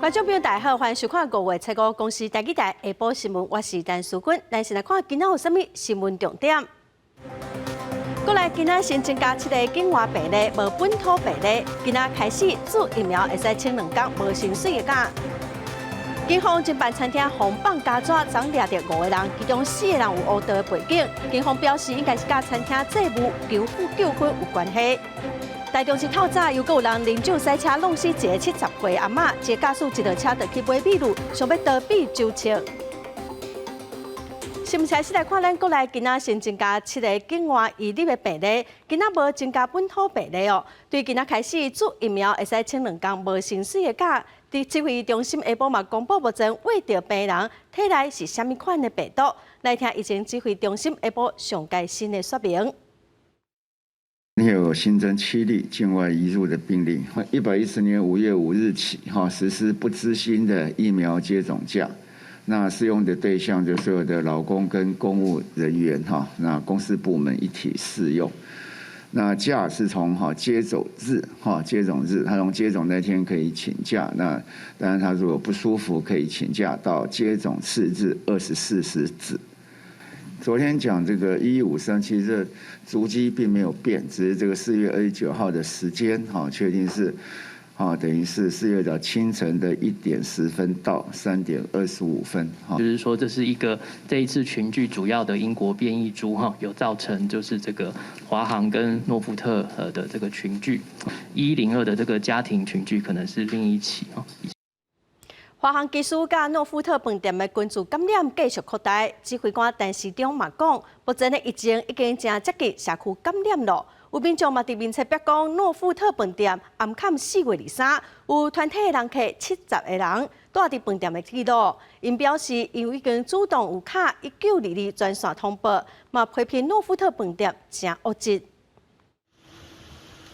觀眾朋友大家好，歡迎收看5月7號公視台語台下晡新聞，我是陳淑君。咱先來看今仔有啥物新聞重點。國內今仔新增加七个境外病例，無本土病例。今仔開始注疫苗會使請兩工無薪水的假。警方偵辦餐廳予放膠紙，昨掠著五個人，其中四個人有烏道的背景。警方表示，應該是佮餐廳債務糾紛糾紛有關係。台中市透早又閣有人啉酒駛車弄死一个70歲阿嬤，這個駕駛一落車就去買秘魯，想欲逃避追緝。新聞開始來看，咱國內今仔新增加七个境外移入的病例，今仔無增加本土病例哦。對今仔開始注疫苗會使請兩工無薪水的假。佇指揮中心下晡嘛公布目前穢著病人體內是啥物款的病毒。來聽疫情指揮中心下晡上蓋新的說明。有新增七例境外移入的病例。110年5月5日起，哈實施不支薪的疫苗接種假。那適用的對象就所有的勞工跟公務人員，哈，那公私部門一體適用。那假是從哈接種日，哈接種日，他從接種那天可以請假。那當然他如果不舒服，可以請假到接種次日24時止。昨天講這個1153，其實足跡並沒有變，只是這個4月29號的時間，哈，確定是，啊，等於是4月的清晨的1點10分到3點25分，哈，就是說這是一個這一次群聚主要的英國變異株，哈，有造成就是這個華航跟諾富特的這個群聚，102的這個家庭群聚可能是另一起，哦。華航機師佮諾富特飯店的群聚感染繼續擴大，指揮官陳時中嘛講，目前的疫情已經誠接近社區感染囉。有民眾嘛佇面冊表講，諾富特飯店暗崁4月23有團體的人客70個人蹛佇飯店的記錄。𪜶表示，𪜶已經主動有敲1922專線通報，嘛批評諾富特飯店誠惡質。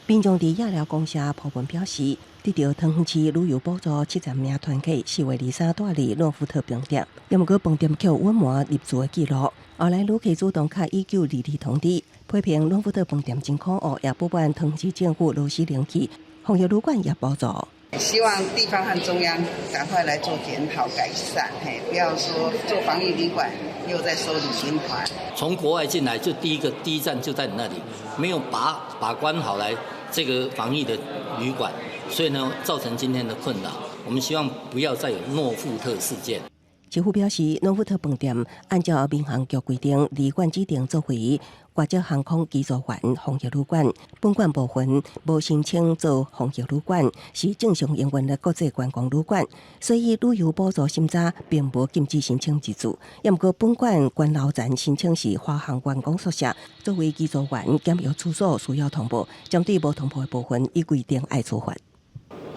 民眾佇夜寮公社鋪文表示，得著桃園市旅遊補助70名團客4月23蹛佇諾富特飯店，也毋過飯店卻有隱瞞入住的記錄。後來旅客主動敲1922通知，批評諾富特飯店真可惡，也不滿桃園市政府螺絲冷氣，防疫旅館也補助。希望地方和中央趕快來做檢討改善，嘿，不要說做防疫旅館又在收旅行團。從國外進來就第一個第一站就在你那裡，沒有把關好來這個防疫的旅館，所以呢造成今天的困擾。我們希望不要再有諾富特事件。市府表示，諾富特飯店按照民航局規定，旅館指定作為國籍航空機組員防疫旅館，本館部分無申請做防疫旅館，是正常營運的國際觀光旅館，所以旅遊補助審查並無禁止申請入住。也毋過本館關樓層申請是華航員工宿舍，作為機組員檢疫處所需要通報，針對無通報的部分，依規定愛處罰。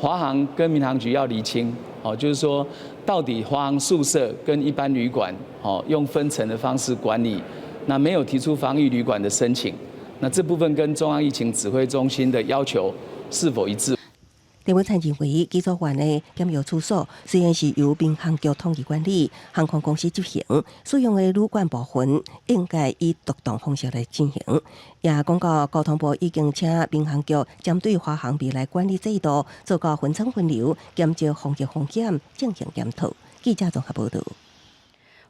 華航跟民航局要釐清，哦，就是說到底華航宿舍跟一般旅館，哦，用分層的方式管理，那沒有提出防疫旅館的申請，那這部分跟中央疫情指揮中心的要求是否一致？鄭文燦認為，機組員的檢疫處所雖然是由民航局統一管理，航空公司執行，使用的旅館部分應該以獨棟方式來進行。也講到交通部已經請民航局針對華航未來管理制度做到分層分流，減少防疫風險，進行檢討。記者綜合報導。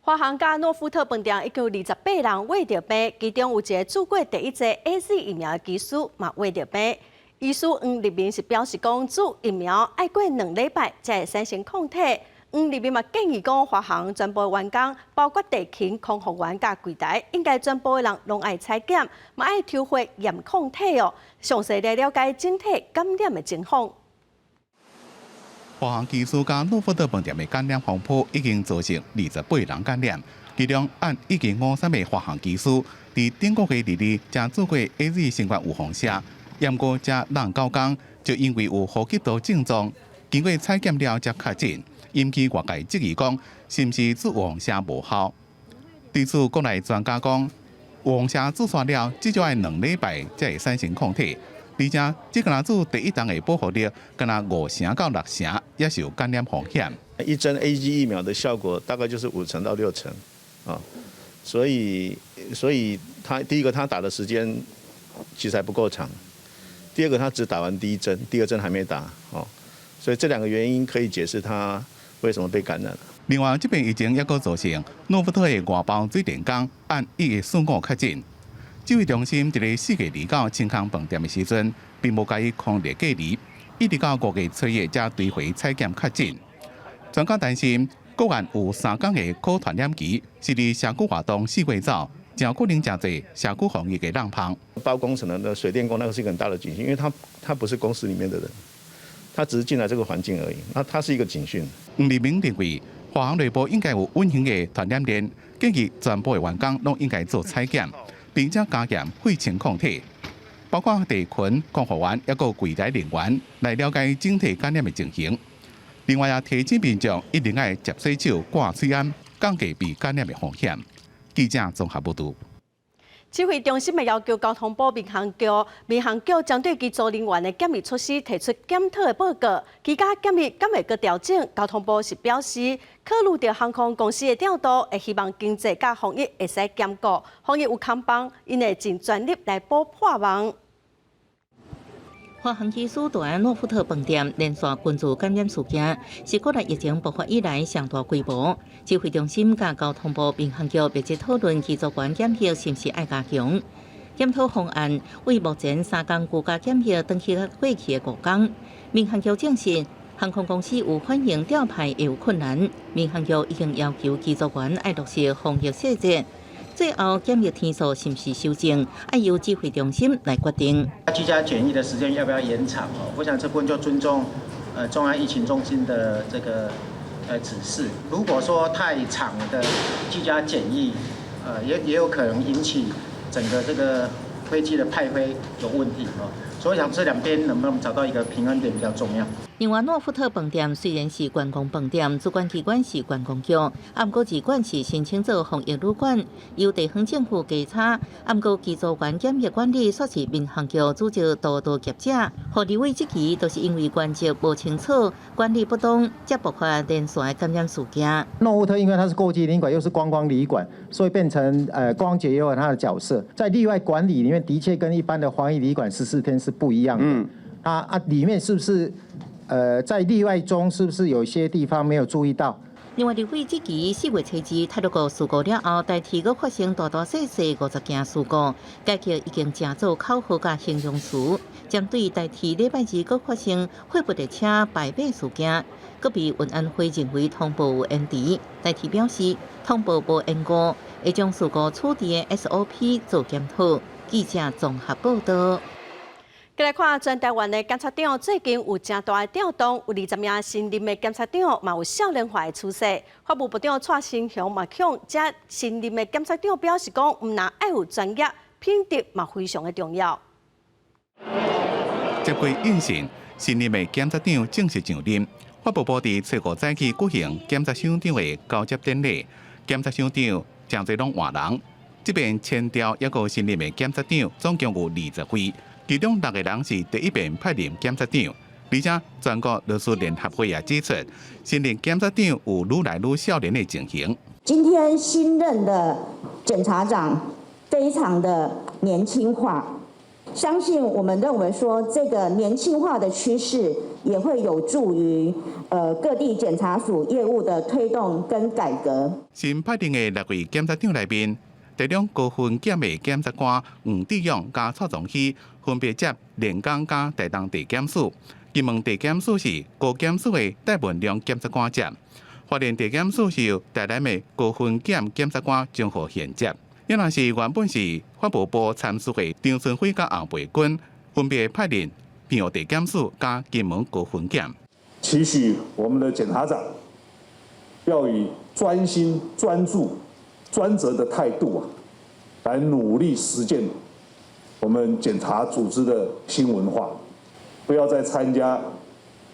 華航佮諾富特飯店已經有28人穢著病，其中有一個注過第一劑 AZ 疫苗的機師嘛穢著病。醫師黃立明是表示講，注疫苗愛過2禮拜才會產生抗體。黃立明嘛建議講，華航全部員工，包括地勤、空服員佮櫃台，應該全部的人攏愛採檢，嘛愛抽血驗抗體哦。詳細來了解整體感染的情況。華航機師佮諾富特飯店的感染風波已經造成28人感染，其中按1953的華航機師，佇頂個月22才注過 AZ 新冠預防射。毋過才6、9工，就因為有呼吸道症狀，經過採檢了才確診，引起外界質疑講，是毋是注預防射無效？對此，國內專家講，預防射注煞了，至少愛2禮拜才會產生抗體，而且這敢若注第一針的保護力，敢若5成到6成，也是有感染風險。一針 AZ 疫苗的效果大概就是5成到6成，啊，所以他第一個他打的時間其實還不夠長。第二個，他只打完第一針，第二針還沒打，哦，所以這兩個原因可以解釋他為什麼被感染。另外，這遍疫情猶閣造成諾富特的外包水電工按1月45確診。指揮中心佇咧4月29清空飯店的時陣，並無共伊匡列隔離，一直到5月7日才追回採檢確診。專家擔心，個案有3工的可傳染期，是佇社區活動四月走，誠可能誠濟社區防疫的漏縫。包工程的那水電工，那個是一個很大的警訊，因為他不是公司裡面的人，他只是進來這個環境而已。那他是一個警訊。黃立明認為，華航內部應該有隱形的傳染鏈，建議全部的員工攏應該做採檢，並且加驗血清抗體，包括地勤、空服員抑閣櫃台人員來了解整體感染的情形。另外也提醒民眾一定愛捷洗手、掛喙罨，降低被感染的風險。記者綜合報導。指揮中心的要求交通部民航局，民航局針對機組人員的檢疫措施提出檢討的報告。居家檢疫敢會閣調整？交通部是表示，考慮著航空公司的調度，會希望經濟佮防疫會使兼顧。防疫有空縫，𪜶會盡全力來補破網。華航機師佇諾富特飯店連續群聚感染事件，是國內疫情爆發以來上大規模。指揮中心佮交通部民航局密切討論機組員檢疫是毋是愛加強。檢討方案為目前3工居家檢疫轉去過去的5工。民航局證實，航空公司有反應調派會有困難。民航局已經要求機組員愛落實防疫細節。最後檢疫天數是毋是修正，愛由指揮中心來決定。居家檢疫的時間要不要延長？哦，我想這部分就尊重中央疫情中心的這個指示。如果說太長的居家檢疫，也有可能引起整個這個飛機的派飛有問題哦。所以想這兩邊能不能找到一個平衡點比較重要。另外，諾富特飯店雖然是觀光飯店，主管機關是觀光局，毋過旅館是申請做防疫旅館，由地方政府稽查。毋過機組員檢疫管理煞是民航局組織督導業者。予立委質疑，就是因為原則無清楚，管理不當，才爆發連續感染事件。諾富特因為它是國際旅館，又是觀光旅館，所以變成觀光局也有它的角色，在例外管理裡面，的確跟一般的防疫旅館14天是不一樣的。啊，裡面是不是？在例外中是不是有些地方沒有注意到？另外，立委質疑4月初2太魯閣事故了後，台鐵閣發生大大細細50件事故，改革已經成做口號佮形容詞。針對台鐵禮拜二閣發生貨物列車敗馬事件，閣被運安會認為通報有延遲。台鐵表示，通報無延誤，會將事故處置的 SOP 做檢討。記者綜合報道。過來看全台灣的檢察長最近有誠大的調動，有20名新任的檢察長，嘛有少年化的趨勢。法務部長蔡其鴻嘛向這新任的檢察長表示講，毋但愛有專業，品德嘛非常的重要。接過應訊，新任的檢察長正式上任。法務部佇初五早起舉行檢察首長的交接典禮，檢察首長誠濟攏換人，這遍簽調抑閣新任的檢察長總共有20位。其中六個人是第一遍派任檢察長，而且全國律師聯合會也指出，新任檢察長有愈來愈少年的情形。今天新任的檢察長非常的年輕化，相信我們認為說這個年輕化的趨勢也會有助於各地檢察署業務的推動跟改革。新派任的六位檢察長內面，台中高分檢的檢察官黃志勇佮蔡宗熙分別接連江佮台東地檢署，金門地檢署是高檢署的戴文良檢察官接，花蓮地檢署是由台南的高分檢檢察官張浩賢接。抑若是原本是法務部參事的張春輝佮洪培君，分別派任平湖地檢署佮金門高分檢。期許我們的檢察長要以專心、專注、專責的態度啊，來努力實踐我們檢察組織的新文化，不要再參加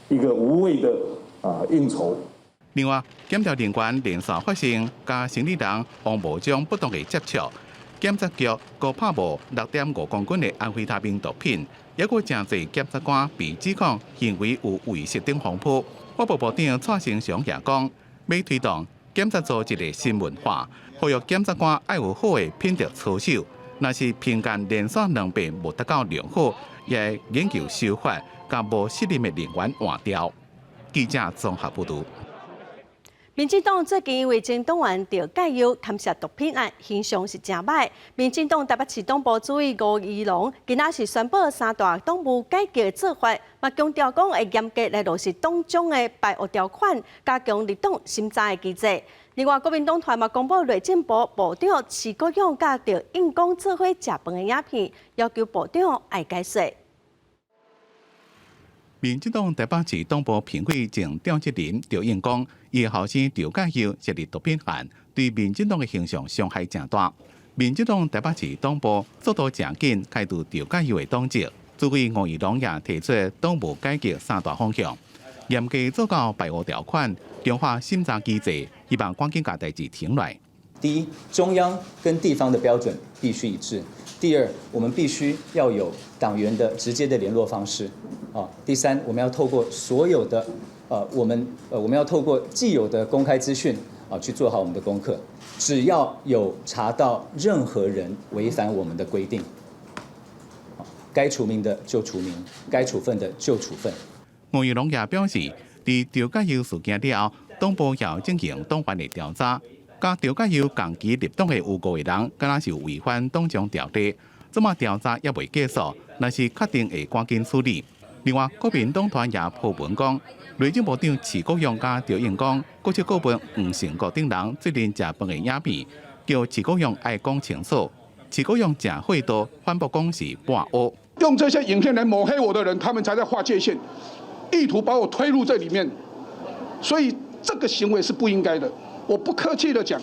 一個無謂的應酬。另外，檢調人員連續發生佮生理人王某章不當的接觸，檢察局閣拍無6.5公斤的安非他命毒品，抑閣誠濟檢察官被指控行為有違失等風波。法務部長蔡其鴻也講，欲推動檢察組織的新文化，呼籲檢察官愛有好的品德操守。若是評鑑連續兩遍無達到良好，也會研究修法，共無適任的人員換掉。記者綜合報導。民進黨最近因為前黨員趙介佑牽涉毒品案，形象是誠歹。民進黨台北市黨部主委吳怡農今仔是宣布三大黨務改革的做法，嘛強調講會嚴格來落實黨章的排惡條款，加強立黨審查的機制。另外，國民黨團嘛公布內政部部長徐國勇佮趙應光做伙食飯的影片，要求部長愛解說。民進黨台北市黨部評委前召集人趙應光，伊後生趙介佑涉入毒品案，對民進黨的形象傷害誠大。民進黨台北市黨部速度誠緊，開除趙介佑的黨籍。主委吳怡農也提出黨務改革三大方向，嚴格做到排污條款，強化審查機制，希望趕緊共代誌停落來。第一，中央跟地方的標準必須一致。第二，我們必須要有黨員的直接的聯絡方式。啊，第三，我們要透過所有的，我們要透過既有的公開資訊啊，去做好我們的功課。只要有查到任何人違反我們的規定，該除名的就除名，該處分的就處分。吳怡農也表示，佇趙介佑事件了後，黨部要進行黨員的調查，佮趙介佑共期入黨的有五個人，敢若是有違反黨章條例，這馬調查猶未結束，若是確定會趕緊處理。另外，國民黨團也鋪文講，內政部長徐國勇佮趙應光，閣去顧問黃成國等人最近食飯的影片，叫徐國勇愛講清楚。徐國勇誠火大，反駁講是抹烏。用這些影片來抹黑我的人，他們才在劃界線，意圖把我推入這裡面，所以這個行為是不應該的。我不客氣的講，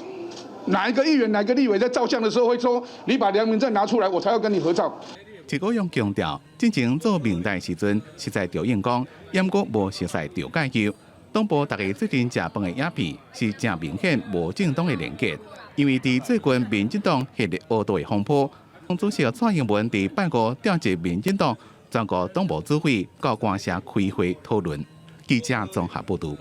哪一個議員、哪個立委在照相的時候會說：你把良民證拿出來，我才要跟你合照。徐國勇強調，之前做民代時陣，熟似趙應光，毋過無熟似趙介佑。黨部逐家最近食飯的影片是誠明顯無正當的連結，因為佇最近民進黨陷入烏道的風波，黨主席蔡英文佇拜五召集民進黨全國黨部主委到官舍開會討論。記者綜合報導。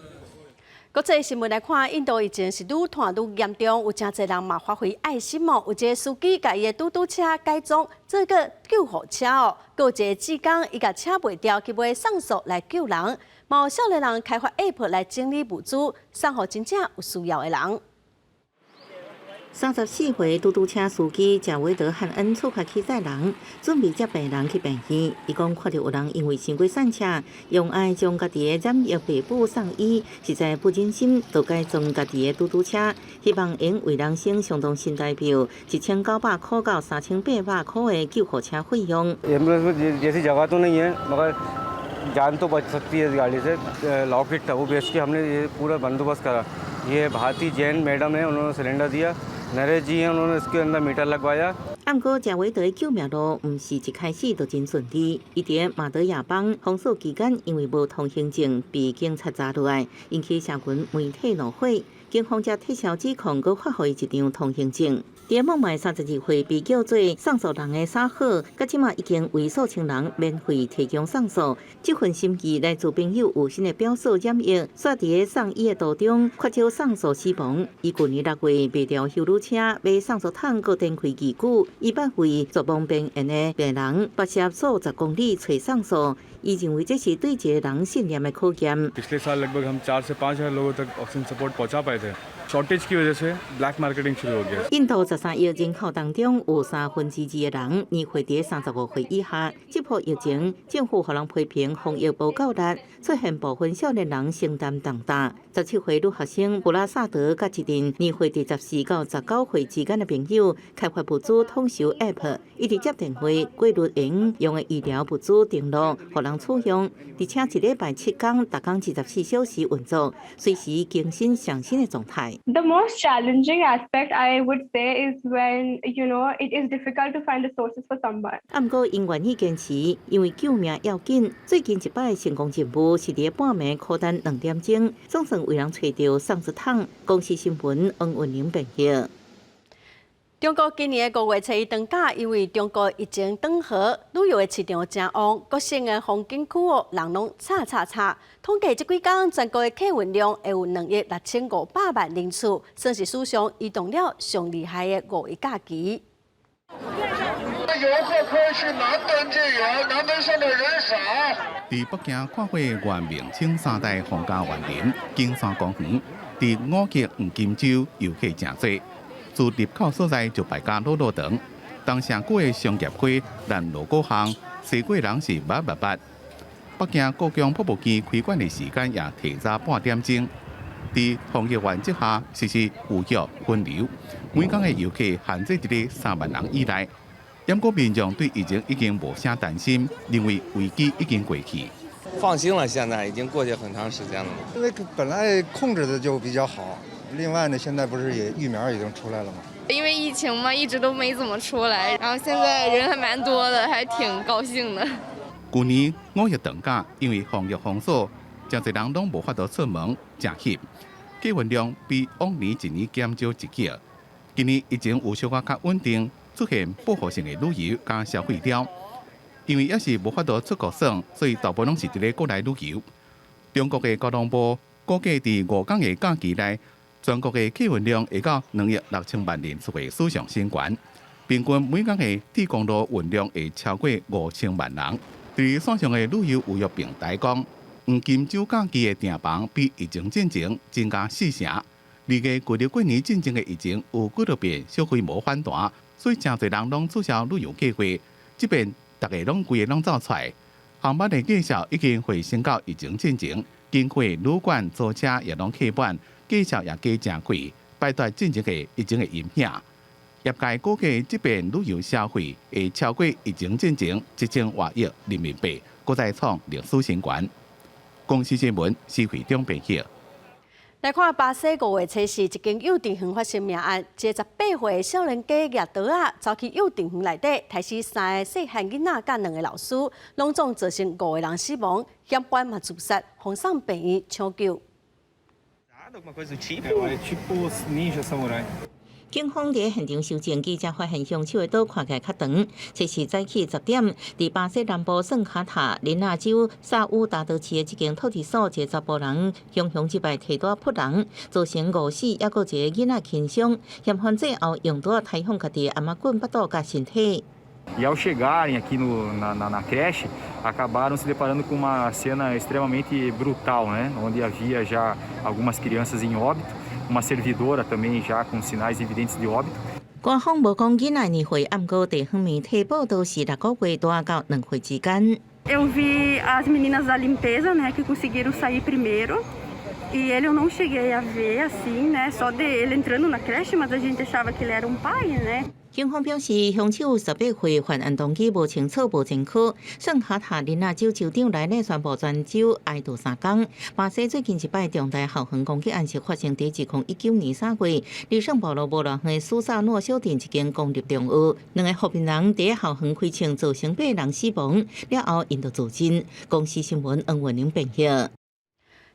國際新聞來看，印度疫情是愈傳愈嚴重，有誠濟人嘛發揮愛心哦。有一个司機共伊的嘟嘟車改裝做個救護車哦，閣有一个志工伊共車賣掉去買送素來救人，嘛有少年人開發 App 來整理物資，送予真正有需要的人。34歲嘟嘟車司機賈維德漢恩出發去載人，準備接病人去病院。伊講看著有人因為傷過散赤，用愛將家己的染疫父母送醫，實在不忍心，就改裝家己的嘟嘟車，希望會用為人生相當新台幣1900塊到3800塊的救護車費用。 जान तो बच सकती है इस गाड़ी से। लॉकेट था वो बेच के हमने ये पूरा बंदोबस्त करा। ये भारती जैन मैडम है, उन्होंने सिलेंडर दिया। नरेश जी हैं, उन्होंने इसके अंदर मीटर लगवाया। 毋過，賈維德救命路毋是一開始就真順利。伊佇馬德亞邦封鎖期間，因為無通行證被警察查落來，引起社群媒體怒火。警方才撤銷指控，閣發予伊一張通行證。佇孟買32歲被叫做送素人的沙赫，佮這馬已經為數千人免費提供送素。這份心意來自朋友有心的表嫂染疫，煞佇咧送醫的途中缺少送素死亡。伊舊年6月賣掉休旅車，買送素桶，閣展開義舉，伊捌為絕望邊緣的病人跋涉數十公里揣送素。伊認為這是對一個人信念的考驗。 पिछले साल लगभग हम 4 से 5 हजार लोगों तक ऑक्सीजन सपोर्ट पहुंचा पाए थे। शॉर्टेज की वजह से ब्लैक मार्केटिंग शुरू हो गया。印度13億人口當中有2/3的人年歲佇35歲以下。這波疫情，政府予人批評防疫無夠力，出現部分少年人承擔重擔。17歲女學生布拉薩德佮一陣年歲佇14到19歲之間的朋友開發物資統籌 App，一直接電話過濾會用的醫療物資登錄，予人使用，而且一禮拜7工，逐工24小時運作，隨時更新上新的狀態。 The most challenging aspect I would say is when it is difficult to find the sources for someone. 毋過，𪜶願意堅持，因為救命要緊。最近一擺成功任務是佇半暝苦等2點鐘，總算為人揣著送一桶。公視新聞黃雲玲編譯。中國今年的5月初一長假，因為中國疫情轉好，旅遊的市場誠旺，各省的風景區哦，人攏吵吵吵。統計這幾工全國的客運量會有2億6500萬人次，算是史上移動了上厲害的五一假期。遊客可以去南門這邊，南門現在人少。佇北京看過元明清三代皇家園林景山公園，佇五一黃金週遊客誠濟，自入口所在就排甲老老長。東城區的商業街南鑼鼓巷，踅過人是密密密。北京故宮博物院開館的時間也提早半點鐘。佇防疫原則下實施預約分流，每工的遊客限制佇咧3萬人以內。毋過民眾對疫情已經無啥擔心，認為危機已經過去。放心了，現在已經過去很長時間了。因為本來控制的就比較好，另外呢，現在不是也疫苗已經出來了嗎？因為疫情嘛，一直都沒怎麼出來，然後現在人還蠻多的，還挺高興的。舊年五一長假，因為防疫封鎖，誠濟人攏無法度出門，誠翕，客運量比往年一年減少一抾。今年疫情有小可較穩定，出現報復性的旅遊佮消費潮。因為猶是無法度出國耍，所以大部分攏是佇咧國內旅遊。中國的交通部估計，佇5工的假期內，全國的客運量會到2億6千萬人次的史上新高。平均每工的鐵公路運量會超過5000萬人。佇線上的旅遊預約平台講，黃金週假期的訂房比疫情進前增加四成。而家舊曆過年進前的疫情有幾落遍小規模反彈，所以誠濟人攏取消旅遊計劃。這遍逐家攏規个攏走出來，航班的價數已經回升到疫情進前，景區旅館租車也攏客滿，價數也加誠貴，擺脫進前的疫情的陰影。業界估計，這遍旅遊消費會超過疫情進前1000外億人民幣，閣再創歷史新高。公視新聞，施惠中編譯。來看巴西5月初四，一間幼稚園發生命案，一個18歲的少年家攑刀仔走去幼稚園內底，刣死三个細漢囡仔佮兩个老師，攏總造成五個人死亡，嫌犯嘛自殺，予送病院搶救。 Tipo ninja samurai. 警方佇現場搜證，記者發現兇手的刀看起來較長。這是早起10點，佇巴西南部聖卡塔林納州薩烏達德市的一間托兒所，一个查埔人雄雄一擺提刀撲人，造成五死，猶閣一个囡仔輕傷。嫌犯最後用刀刣向家己的頷仔頸、腹肚佮身體。 E ao chegarem aqui no, na, na, na creche, acabaram se deparando com uma cena extremamente brutal, né? Onde havia já algumas crianças em óbito, uma servidora também já com sinais evidentes de óbito. 官方無講囡仔年歲，毋過地方媒體報道是6個月大到2歲之間。 Eu vi as meninas da limpeza, né, que conseguiram sair primeiro. E ele eu não cheguei a ver assim, né, só de ele entrando na creche, mas a gente achava que ele era um pai, né? 警方表示，兇手18歲，犯案動機無清楚、無前科。聖卡塔林納州州長萊內宣布全州哀悼3工。巴西最近一擺重大校園攻擊案是發生佇2019年3月，佇聖保羅無偌遠的蘇薩諾小鎮一間公立中學，兩个覆面人佇校園開槍，造成八人死亡，了後𪜶就自盡。公視新聞黃文玲編譯。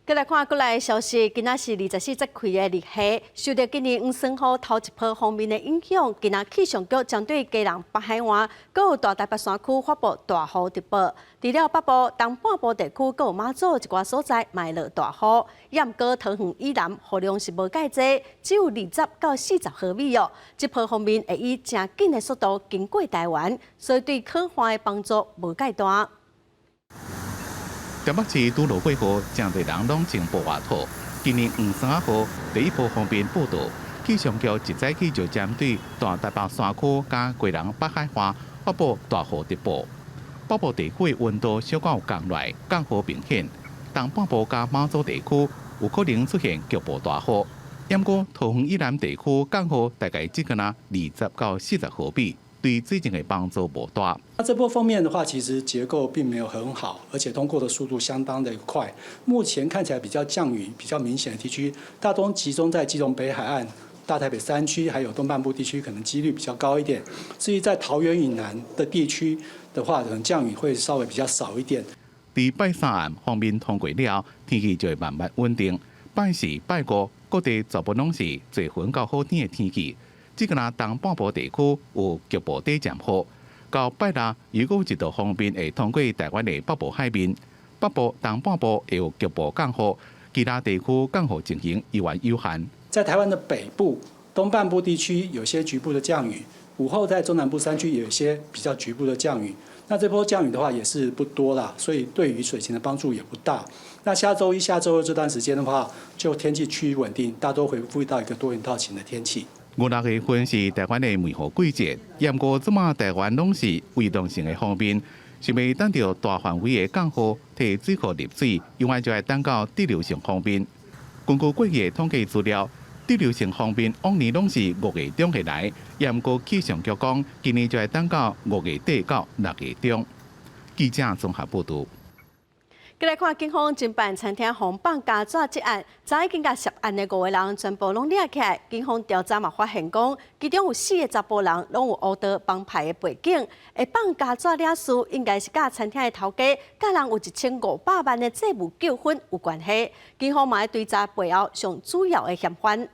閣來看國內消息，今仔是24節氣的日夜，受著今年黃酸雨頭一波鋒面的影響，今仔氣象局針對基隆北海岸、閣有大台北山區發布大雨特報。除了北部、東半部地區，閣有馬祖一寡所在嘛會落大雨。毋過桃園以南雨量是無蓋濟，只有20到40毫米哦。這波鋒面會以誠緊的速度經過台灣，所以對抗旱的幫助無蓋大。台北市拄落過雨，誠濟人攏穿薄外套。今年黃酸雨第一波鋒面報到，氣象局一早起就針對大台北山區佮基隆北海岸發布大雨特報。北部地區的溫度小可有降落來，降雨明顯。東半部佮馬祖地區有可能出現局部大雨。毋過桃園以南地區降雨大概只敢若20到40毫米。對水情的幫助無大。那這波鋒面的話，其實結構並沒有很好，而且通過的速度相當的快。目前看起來比較降雨比較明顯的地區，大多集中在基隆北海岸、大台北山區，還有東半部地區，可能幾率比較高一點。至於在桃園以南的地區的話，可能降雨會稍微比較少一點。佇拜三暗鋒面通過了，天氣就會慢慢穩定。拜四、拜五各地全部攏是多雲到好天的天氣。只敢若東半部地區有局部短暫雨，到拜六又閣有一道鋒面會通過台灣的北部海面，北部東半部會有局部降雨，其他地區降雨情形依然有限。在台灣的北部、東半部地區有些局部的降雨，午後在中南部山區有一些比較局部的降雨。那這波降雨的話也是不多啦，所以對於水情的幫助也不大。那下週一、下週二這段時間的話，就天氣趨於穩定，大多恢復到一個多雲到晴的天氣。五六月份是台灣的梅雨季節，毋過這馬台灣攏是移動性的鋒面，想欲等著大範圍的降雨，提水庫入水，永遠就愛等到對流性鋒面。根據過去的統計資料，對流性鋒面往年攏是五月中會來，毋過氣象局講，今年就愛等到五月底到六月中。記者綜合報導。繼來看警方偵辦餐廳予放膠紙一案，昨已經共涉案的五个人全部攏掠起來。警方調查嘛發現講，其中有四个查埔人攏有烏道幫派的背景，會放膠紙惹事，應該是佮餐廳的頭家，佮人有一千五百萬的債務糾紛有關係。警方嘛會追查背後上主要的嫌犯。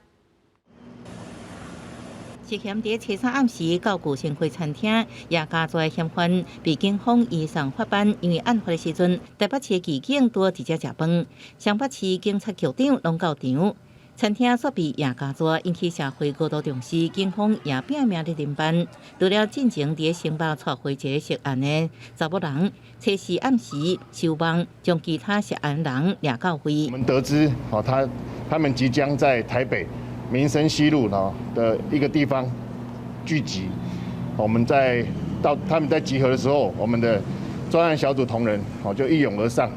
涉嫌佇初三暗時到舊生會餐廳，掖膠紙的嫌犯被警方移送法辦，因為案發的時陣，台北市的刑警拄佇遮食飯，雙北市警察局長攏到場。餐廳煞被掖膠紙，引起社會高度重視，警方也拼命咧偵辦。除了進前佇新北帶回一个涉案的查某人，初四暗時收網，將其他涉案人掠到位。我們得知，哦，他們即將在台北民生西路呢的一個地方聚集，我們在到他們在集合的時候，我們的專案小組同仁哦就一擁而上，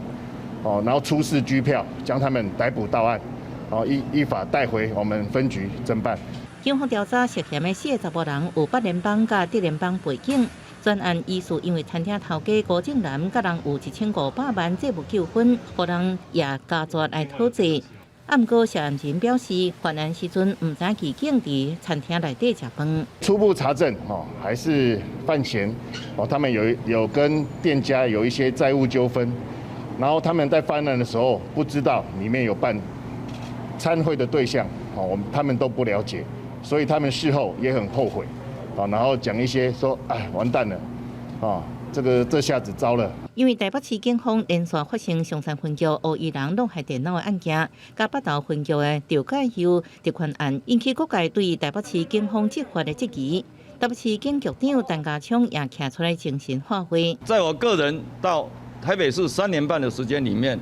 哦，然後出示拘票，將他們逮捕到案，哦依法帶回我們分局偵辦。警方調查涉嫌的四个查埔人有八聯幫佮竹聯幫背景，專案疑似因為餐廳頭家郭正南佮人有一千五百萬債務糾紛，予人掖膠紙來討債。啊，毋過涉案人表示，犯案時陣毋知刑警佇餐廳內底食飯。初步查證，哦，還是犯嫌，哦，他們有跟店家有一些債務糾紛，然後他們在犯案的時候不知道裡面有辦餐會的對象，哦，我們他們都不了解，所以他們事後也很後悔，啊，然後講一些說，哎，完蛋了，啊，這個這下子糟了。因為台北市警方連續發生松山分局烏衣人弄害電腦的案件，佮北投分局的趙介佑奪權案，引起各界對台北市警方執法的質疑。台北市警局長陳家聰也站出來精神發揮。在我個人到台北市3年半的時間裡面，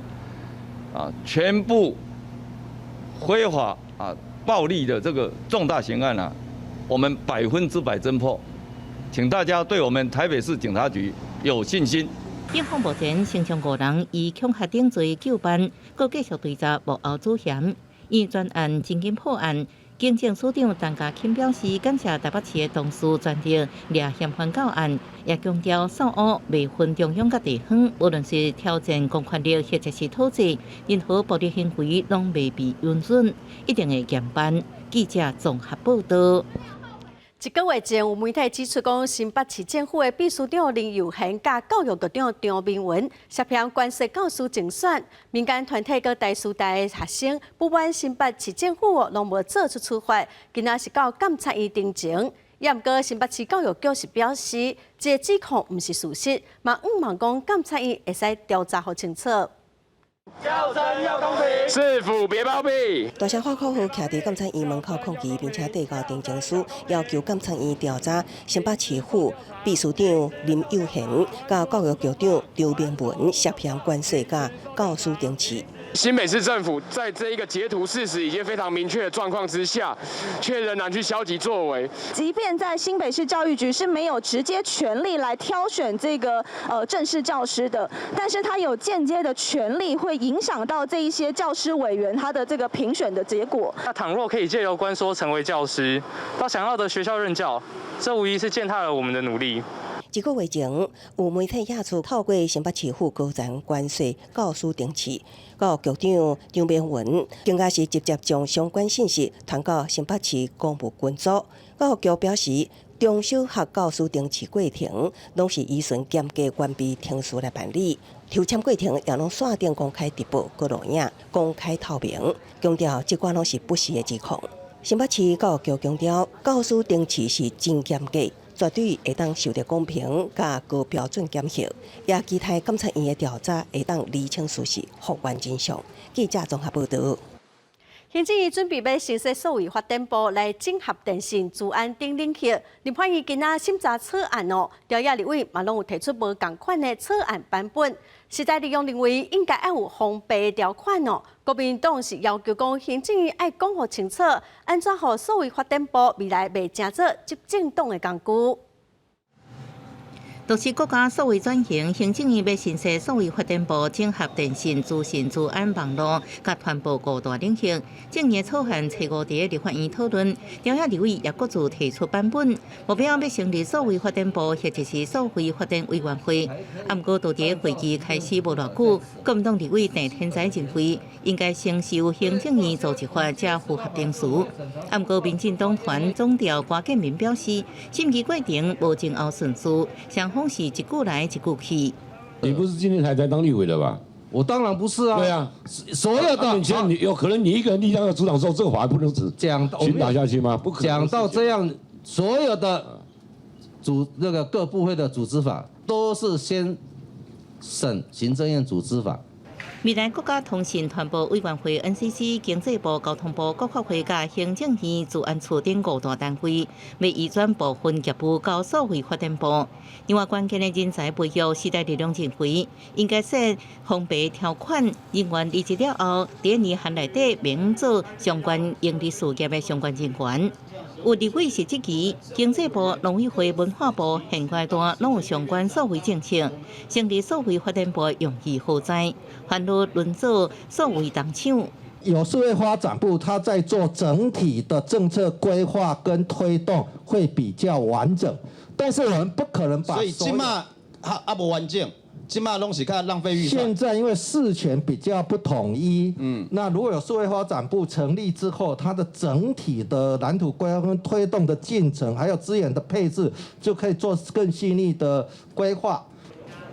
啊，全部非法啊暴力的這個重大刑案啊，我們100%偵破，請大家對我們台北市警察局有信心。警方目前先將五人以恐嚇等罪究辦，閣繼續追查幕後主嫌。以專案真緊破案，警政署長陳家欽表示，感謝台北市的同事全力掠嫌犯到案，也強調掃烏袂分中央佮地方，無論是挑戰公權力或者是討債，任何暴力行為攏袂被容忍，一定會嚴辦。記者綜合報道。一個月前，有媒體指出講，新北市政府的秘書長林祐賢佮教育局長張明文涉嫌關說教師競選，民間團體佮台師大的學生不滿新北市政府攏無做出處罰，今仔是到監察院陳情。也毋過新北市教育局是表示，這个指控毋是事實，嘛向望講監察院會使調查予清楚。教甄要公平，市府別包庇。大聲喊口號，徛佇監察院門口抗議，並且遞交陳情書，要求監察院調查新北市府秘書長林祐賢佮教育局長張明文涉嫌關說佮教師爭取。新北市政府在這一個截圖事實已經非常明確的狀況之下，卻仍然去消極作為。即便在新北市教育局是沒有直接權力來挑選這個正式教師的，但是他有間接的權力會影響到這一些教師委員他的這個評選的結果。那倘若可以借由關說成為教師，到想要的學校任教，這無疑是踐踏了我們的努力。一個月前，有媒體指出透過新北市府高層關說教師爭取，教育局長張明文更加是直接將相關信息傳到新北市公務群組。教育局表示，中小學教師爭取過程，攏是依循嚴格完備程序來辦理，抽籤過程也攏線頂公開直播、閣錄影，公開透明，強調這寡攏是不實的指控。新北市教育局強調，教師爭取是真嚴格。絕對會當受著公平佮高標準檢核，也期待監察院的調查會當釐清事實，復原真相。記者綜合報導。行政院準備欲新設數位發展部來整合電信、資安等領域。立法院今仔審查草案哦，朝野立委嘛攏有提出無仝款的草案版本。時代力量認為應該愛有封閉條款哦。國民黨是要求講行政院愛講予清楚，按怎予數位發展部未來袂成做執政黨的工具。就是國家數位轉型，行政院欲新設數位發展部，整合電信、資訊、資安、網路佮傳播五大領域。政議草案初五佇立法院討論，朝野立委也各自提出版本，目標欲成立數位發展部或者是數位發展委員會。啊，毋過佇會議開始無偌久，國民黨立委鄭天才認為應該先修行政院組織法，才符合程序。啊，毋過民進黨團總召郭建民表示，審議過程無前後順序，雙方是一句來一句去。你不是今天才在當立委的吧？我當然不是啊。對啊，所有的。你現你有可能你一個人力量要阻擋說這個法不能只講打下去嗎？不可能。講到這樣，所有的組那個各部會的組織法都是先審行政院組織法。未來國家通信傳播委員會 NCC、經濟部、交通部、國發會佮行政院資安處等五大單位，欲移轉部分業務交數位發展部。另外，關鍵的人才培育，時代力量認為應該設封閉條款，人員離職了後，佇年限內底免做相關營利事業的相關人員。有立委是質疑，經濟部、農委會、文化部現階段攏有相關數位政策，成立數位發展部用意何在？反而淪做數位工廠。有數位發展部，他在做整體的政策規劃跟推動會比較完整，但是我們不可能把。所以這馬還猶無完整，這馬攏是較浪費預算。現在因為事權比較不統一，那如果有數位發展部成立之後，它的整體的藍圖規劃跟推動的進程，還有資源的配置，就可以做更細膩的規劃。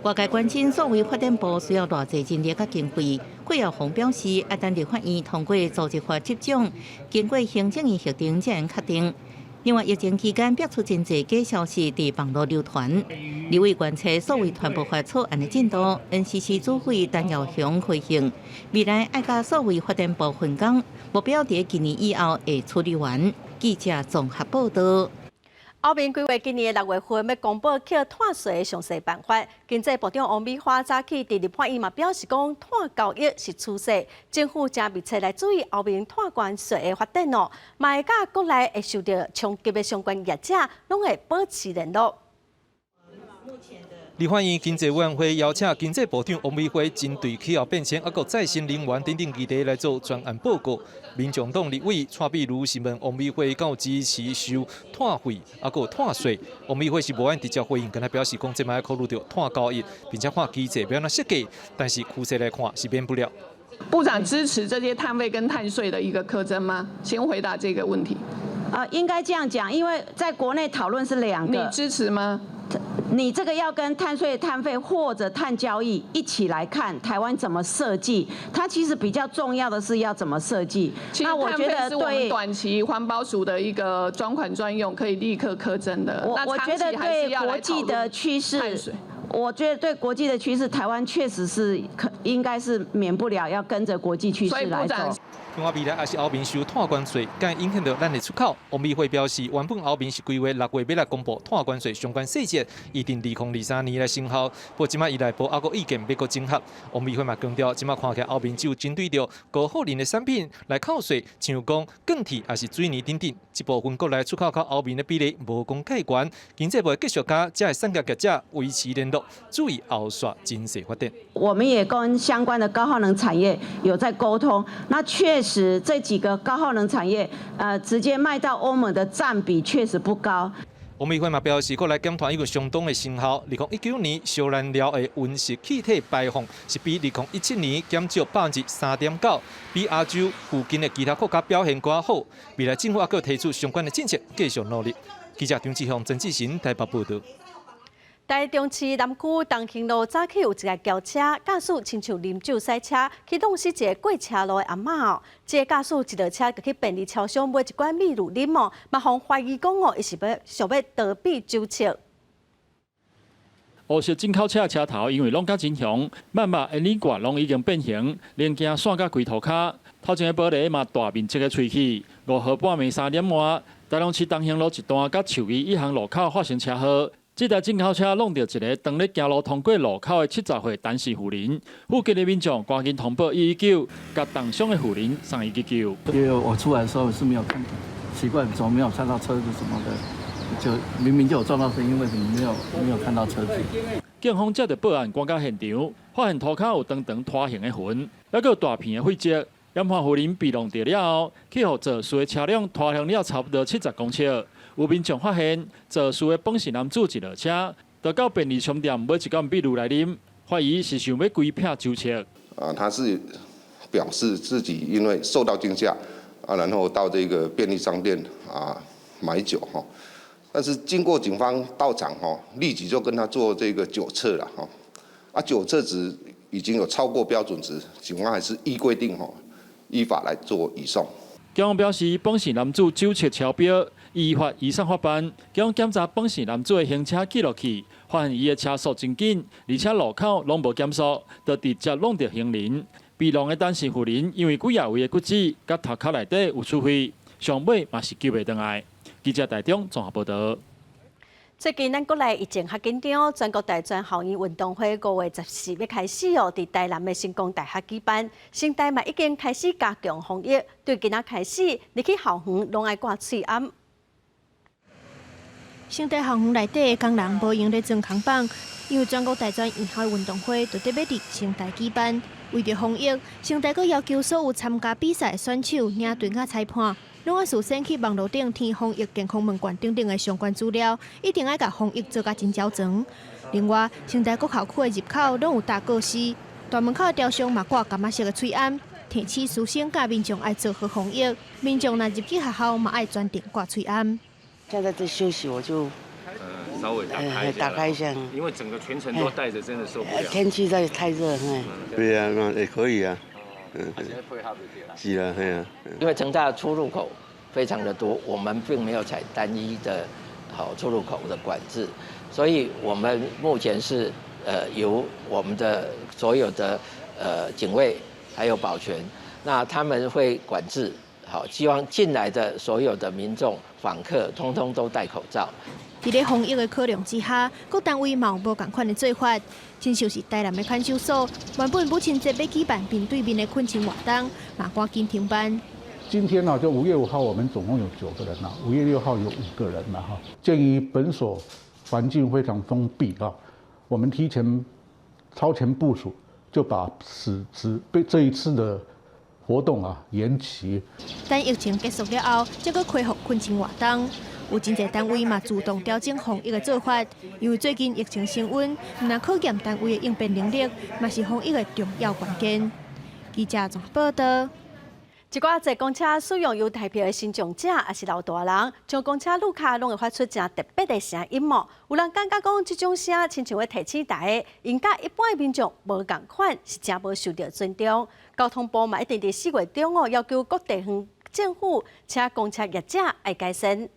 外界關心數位發展部需要偌濟人力佮經費，桂耀宏表示，愛等立法院通過組織法執掌，經過行政院核定才能確定。另外，疫情期間爆出真濟假消息佇網路流傳，立委關切數位傳播法草案的進度，NCC 主委陳耀祥回應，未來愛佮數位發展部分工，目標佇今年以後會處理完。記者綜合報道。歐盟規劃今年的6月份欲公布課碳稅的詳細辦法。經濟部長王美花早起佇立法院嘛表示講，碳交易是趨勢，政府誠密切來注意歐盟碳關稅的發展哦，嘛會佮國內會受著衝擊的相關業者，攏會保持聯絡。立法院經濟委員會邀請經濟部長王美花針對氣候變遷、抑閣再生能源等等議題來做專案報告。民眾黨立委蔡壁如詢問王美花敢有支持收碳費，抑閣碳稅。王美花是無愛直接回應，干焦表示講這擺考慮著碳交易，並且看機制欲按怎設計，但是趨勢來看是免不了。部長支持這些碳費跟碳稅的一個課徵嗎？先回答這個問題。應該這樣講，因為在國內討論是兩個。你支持嗎？你這個要跟碳稅、碳費或者碳交易一起來看，台灣怎麼設計？它其實比較重要的是要怎麼設計。那我覺得是我們短期環保署的一個專款專用，可以立刻課徵的。我覺得對國際的趨勢，我覺得對國際的趨勢，台灣確實是可應該是免不了要跟着國際趨勢來走。另外，未來若是歐盟收碳關稅，敢會影響著咱的出口。王美花表示，原本歐盟是規劃6月欲來公布碳關稅相關細節，預定2023年來生效。不過這擺伊內部猶閣意見欲閣整合。王美花嘛強調，這擺看起來歐盟只有針對著高耗能的產品來扣稅，像講鋼鐵抑是水泥等等，這部分國內出口到歐盟的比例無講蓋懸。經濟部會繼續佮遮的產業業者維持聯絡，注意後續情勢發展。我們也跟相關的高耗能產業有在溝通，那確實這幾個高耗能產業，直接賣到歐盟的佔比確實不高。王美花嘛表示，國內減碳已經相當的成效。2019年燒燃料的溫室氣體排放是比2017年減少3.9%，比亞洲附近的其他國家表現閣較好。未來政府猶閣提出相關的政策，繼續努力。記者張志雄、曾志賢台北報道。台中市南區東興路早起有一个轎車駕駛親像啉酒駛車，去撞死一个過車路的阿嬤哦。這个駕駛一落車就去便利超商買一罐美祿啉哦，嘛予人懷疑講哦，伊是欲想欲逃避酒測。烏色進口車車頭因為攏甲真雄，萬目煙罐攏已經變形，零件散甲規塗跤。頭前的玻璃嘛大面積的吹去。5號半暝3點外，台中市東興路一段佮樹枝一行路口發生車禍。這台進口車挵著一个當咧行路通過路口的70歲陳氏婦人，附近的民眾趕緊通報119，共重傷的婦人送醫急救。因為我出來的時候是沒有看，奇怪，怎麼沒有看到車子什麼的？就明明就有撞到聲音，為什麼沒有看到車子？警方接到報案，趕到現場，發現塗跤有長長拖行的痕，猶閣有大片的血跡。嫌犯婦人被挵著了後，去予肇事的車輛拖行了差不多70公尺。有民眾發現肇事的本姓男子一落車，就到便利商店買一罐美祿來啉，懷疑是想欲規劈酒測。啊，他是表示自己因為受到驚嚇，啊，然後到這個便利商店啊買酒哈，但是經過警方到場哈，立即就跟他做這個酒測了哈，啊，酒測值已經有超過標準值，警方還是依規定哈，依法來做移送。警方表示，本姓男子酒測超標，依法移送法辦。警方檢查本姓男子的行車記錄器，發現伊的車速真緊，而且路口攏無減速，就直接挵著行人。被挵的陳氏婦人因為幾仔位的骨折，佮頭殼內底有出血，上尾嘛是救袂轉來。記者台中綜合報導。最近咱國內疫情較緊張，全國大專校園運動會5月14欲開始哦，佇台南的成功大學舉辦，成大嘛已經開始加強防疫，對今仔開始，入去校園攏愛掛喙罨。成大校園內底的工人無閒咧裝扛棒，因為全國大專院校運動會就得欲佇成大舉辦，為著防疫，成大閣要求所有參加比賽的選手、領隊佮裁判，攏愛事先去網路頂填防疫健康問卷等等的相關資料，一定愛共防疫做甲真周全。另外，成大各校區的入口攏有貼告示，大門口的雕像嘛掛柑仔色的喙罨，提醒師生佮民眾愛做好防疫。民眾若入去學校嘛愛專程掛喙罨。現在在休息，我就稍微打開一下，打開一下，因為整個全程都戴著，真的受不了。天氣在太熱，對啊，那也可以啊。嗯，是啊，係啊。因為成大的出入口非常的多，我們並沒有採單一的好出入口的管制，所以我們目前是由我們的所有的警衛還有保全，那他們會管制，好，希望進來的所有的民眾訪客，通通都戴口罩。佇咧防疫的考量之下，各單位嘛有無仝款的做法。親像是台南的看守所，原本母親節欲舉辦面對面的懇親活動，嘛趕緊停辦。今天呢，就5月5號，我們總共有9個人啦。5月6號有5個人啦，哈。鑑於本所環境非常封閉啊，我們提前超前部署，就把此次被這一次的活動啊延期。等疫情結束了後，才閣恢復懇親活動。有真濟單位嘛主動調整防疫的做法，因為最近疫情升溫，毋但考驗單位的應變能力，嘛是防疫的重要關鍵。記者綜合報導。一寡坐公車使用優待票的身障者，抑是老大人，上公車路卡攏會發出誠特別的聲音哦。有人感覺講，這種聲親像咧提醒大家，𪜶佮一般的民眾無仝款，是誠無受著尊重。交通部嘛一定佇4月中哦，要求各地方政府請公車業者愛改善。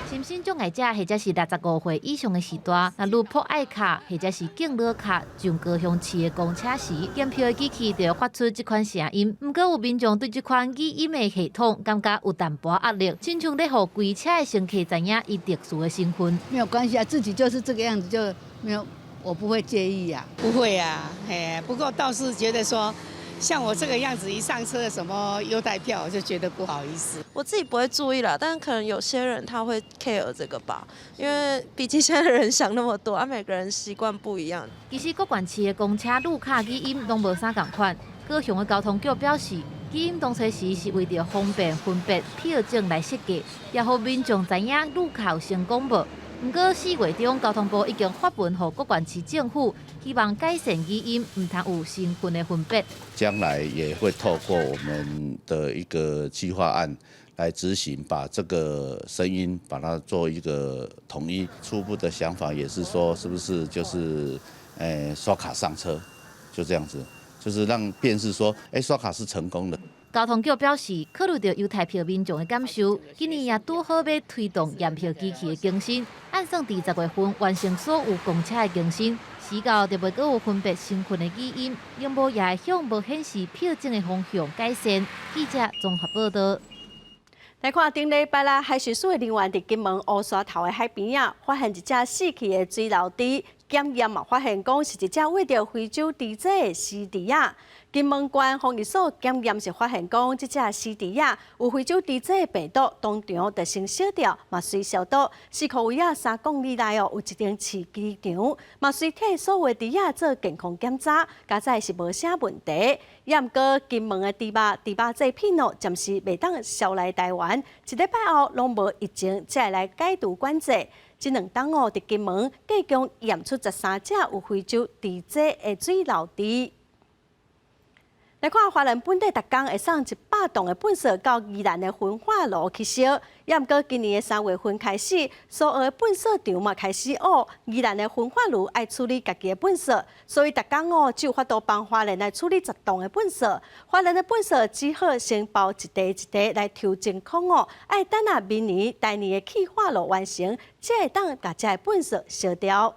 身心障礙者或者是65歲以上的序大，若欲撲愛卡或者是敬老卡上高雄市的公車時，檢票的機器就會發出這款聲音。毋過有民眾對這款語音的系統感覺有淡薄壓力，親像咧予規車的乘客知影伊特殊的身份。沒有關係啊，自己就是這個樣子，就沒有，我不會介意啊。不會啊，嘿，不過倒是覺得說，像我這個樣子，一上車什麼優待票，我就覺得不好意思。我自己不會注意啦，但可能有些人他會 care 這個吧，因為畢竟現在人想那麼多啊，每個人習慣不一樣。其實各縣市的公車路卡語音攏無啥仝款。高雄的交通局表示，語音當初時是為著方便分別票種來設計，也予民眾知影路卡有成功無。毋過4月中，交通部已經發文予各縣市政府，希望改善語音，毋通有身份的分別。將來也會透過我們的一個計劃案來執行，把這個聲音把它做一個統一。初步的想法也是說，是不是就是刷卡上車，就這樣子，就是讓辨識說，欸，刷卡是成功的。交通局表示，考慮著優待票民眾的感受，今年也拄好欲推動驗票機器的更新，按算佇10月份完成所有公車的更新，時到就袂閣有分別身份的語音，螢幕也會向無顯示票證的方向改善。記者綜合報道。來看頂禮拜啦，海巡署的人員佇金門烏沙頭的海邊仔，發現一隻死去的水螻豬，檢驗嘛發現講是一隻餵著非洲豬隻的死豬仔。金門縣防疫所檢驗是發現講，這隻死豬仔有非洲豬隻的病毒，當場就先燒掉，嘛隨消毒。四箍圍仔3公里內哦，有一間飼雞場，嘛隨替所有的豬仔做健康檢查，佳哉是無啥問題。也毋過金門的豬肉、豬肉製品哦，暫時袂當銷來台灣，一禮拜後攏無疫情，才會來解除管制。這兩冬哦，佇金門計共驗出13隻有非洲豬隻的水螻豬。來看花蓮本地逐工會送100棟的糞埽到宜蘭的焚化爐去燒，也毋過今年的3月份開始，所有的糞埽場嘛開始學宜蘭的焚化爐愛處理家己的糞埽，所以逐工哦只有法度幫花蓮來處理10棟的糞埽。花蓮的糞埽只好先包一塊一塊來抽真空哦，愛等啊明年、來年的氣化爐完成，才會當共這的糞埽燒掉。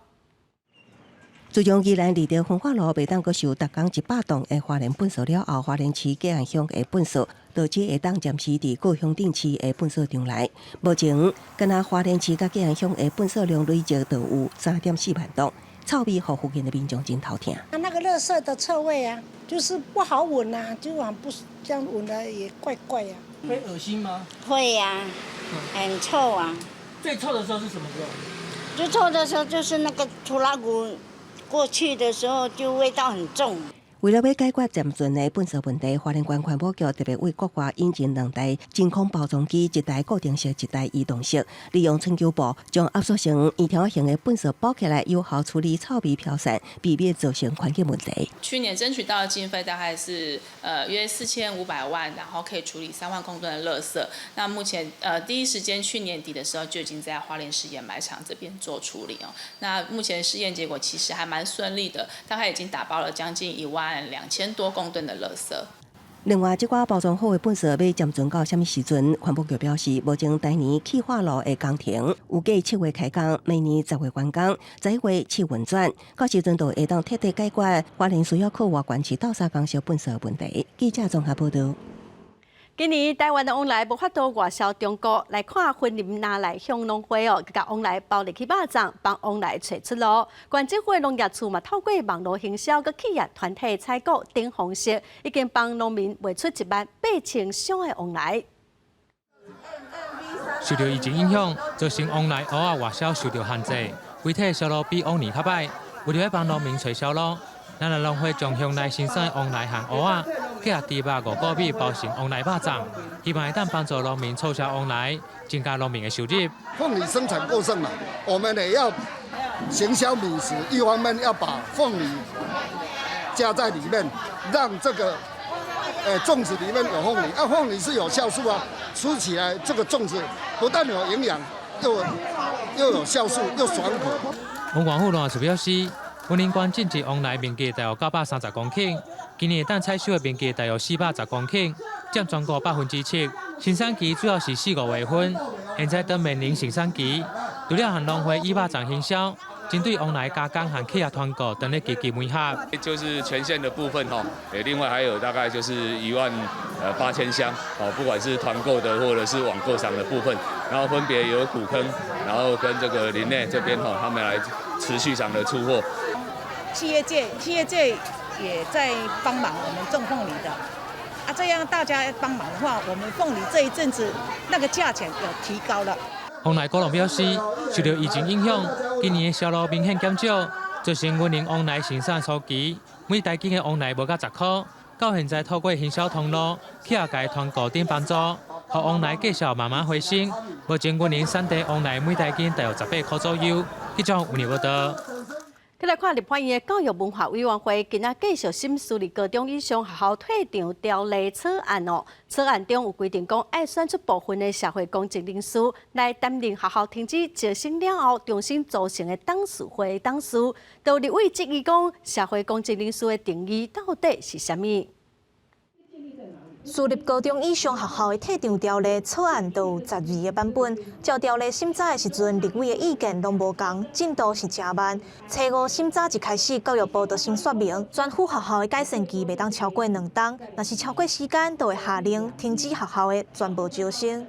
自從宜蘭獵德焚化爐袂當閣收逐工100棟的花蓮糞埽了後，花蓮市嘉安鄉的糞埽就只會當暫時佇各鄉鎮市的糞埽場內。目前，干焦花蓮市佮嘉安鄉的糞埽量累積就有3.4萬棟，臭味予附近的民眾真頭痛。啊，那個垃圾的臭味啊，就是不好聞啊，就往不這樣聞來也怪怪啊。會噁心嗎？會呀，很臭啊。最臭的時候是什麼時候？最臭的時候就是那個拖拉庫過去的時候就味道很重。為了欲解決暫存的糞埽問題，花蓮縣環保局特別為國外引進兩台真空包裝機，一台固定式，一台移動式，利用春秋布將壓縮成圓條形的糞埽包起來，有效處理臭味飄散，避免造成環境問題。去年爭取到的經費大概是約4500萬，然後可以處理3萬公噸的垃圾。那目前第一時間去年底的時候就已經在花蓮市掩埋場這邊做處理哦。那目前試驗結果其實還蠻順利的，大概已經打包了將近1萬2000多公噸的垃圾。另外，這寡包裝好的糞埽欲暫存到啥物時陣？環保局表示，目前來年氣化爐的工程預計7月開工，明年10月完工，11月試運轉，到時陣就會當徹底解決花蓮需要靠外縣市鬥相共燒糞埽的問題。記者綜合報道。今年台灣的旺梨無法度外銷中國，來看雲林那賴鄉農會哦，共旺梨包入去肉粽，幫旺梨揣出路。縣政府的農業處嘛，透過網路行銷、佮企業團體採購等方式，已經幫農民賣出1萬8千箱的旺梨。受著疫情影響，造成旺梨、芋仔外銷受著限制，整體銷路比往年較䆀。為著欲幫農民揣銷路，那賴農會將鄉內生產的旺梨和芋仔，結合豬肉、五穀米包成旺梨肉粽，希望會當幫助農民促銷旺梨，增加農民的收入。鳳梨生產過剩嘛，我們也要行銷美食，一方面要把鳳梨加在裡面，讓這個粽子裡面有鳳梨，啊，鳳梨是有酵素啊，吃起來這個粽子不但有營養，又有酵素，又爽口。王廣富農業處表示，雲林縣種植旺梨面積大約930公頃，今年會當採收的面積大約410公頃，佔全國7%。生產期主要是4、5月份，現在正面臨盛產期。除了和農會以肉粽行銷，針對旺梨加工和企業團購，正咧積極媒合。就是全縣的部分吼，另外還有大概就是1萬8千箱，哦，不管是團購的或者是網購上的部分，然後分別由古坑，然後跟這個林內這邊吼，他們來持續上的出貨。企業界也在幫忙我們種鳳梨的，啊，這樣大家幫忙的話，我們鳳梨這一陣子那個價錢有提高了。旺梨果農表示，受著疫情影響，今年的銷路明顯減少，造成雲林旺梨生產初期，每大斤的旺梨無到10箍。到現在透過行銷通路、企業界團購等幫助，予旺梨價數慢慢回升。目前雲林產地旺梨每大斤大約18箍左右。記者吳年報道。再來看立法院的教育文化委員會，今仔繼續審私立高中以上學校退場條例草案哦。草案中有規定講，愛選出部分的社會公正人士來擔任學校停止招生了後重新組成的董事會董事。都立委質疑講，社會公正人士的定義到底是啥物？私立高中以上學校的退場條例草案都有12個版本，照條例審查的時陣，立委的意見攏無仝，進度是誠慢。初五審查一開始，教育部就先說明，專輔學校的解散期袂當超過2冬，若是超過時間，就會下令停止學校的全部招生。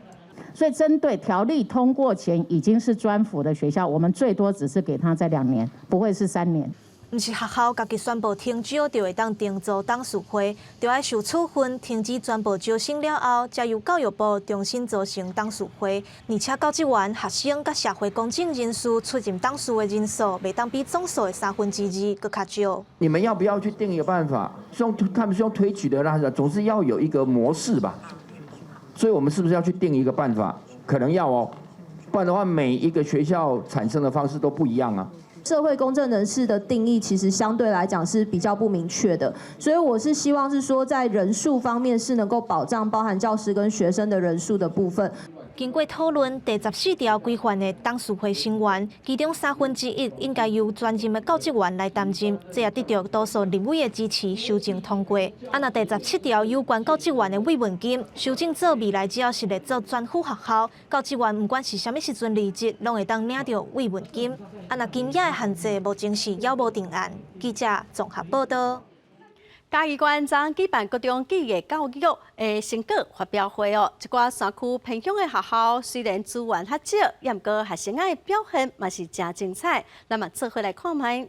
所以，針對條例通過前已經是專輔的學校，我們最多只是給他再2年，不會是3年。毋是學校家己宣布停招，就會當重組董事會，著愛受處分停止全部招生了後，才由教育部重新組成董事會。而且教職員、學生佮社會公正人士出任董事的人數，袂當比總數的2/3閣較少。你們要不要去定一個辦法？是用他們是用推舉的啦，總是要有一個模式吧。所以，我們是不是要去定一個辦法？可能要哦，不然的話，每一個學校產生的方式都不一樣啊。社會公正人士的定義其實相對來講是比較不明確的，所以我是希望是說在人數方面是能夠保障包含教師跟學生的人數的部分。經過討論，第14條規範的董事會成員，其中1/3應該由專任的教職員來擔任，這也得到多數立委的支持，修正通過。啊，若第17條有關教職員的慰問金，修正做未來只要是列做專輔學校，教職員毋管是啥物時陣離職，攏會當領著慰問金。啊，若金額的限制，目前是猶無定案。記者綜合報道。嘉義縣昨舉辦國中技藝教育的成果發表會哦，一寡山區偏鄉的學校雖然資源較少，也毋過學生仔的表現嘛是誠精彩。咱嘛做伙來看覓。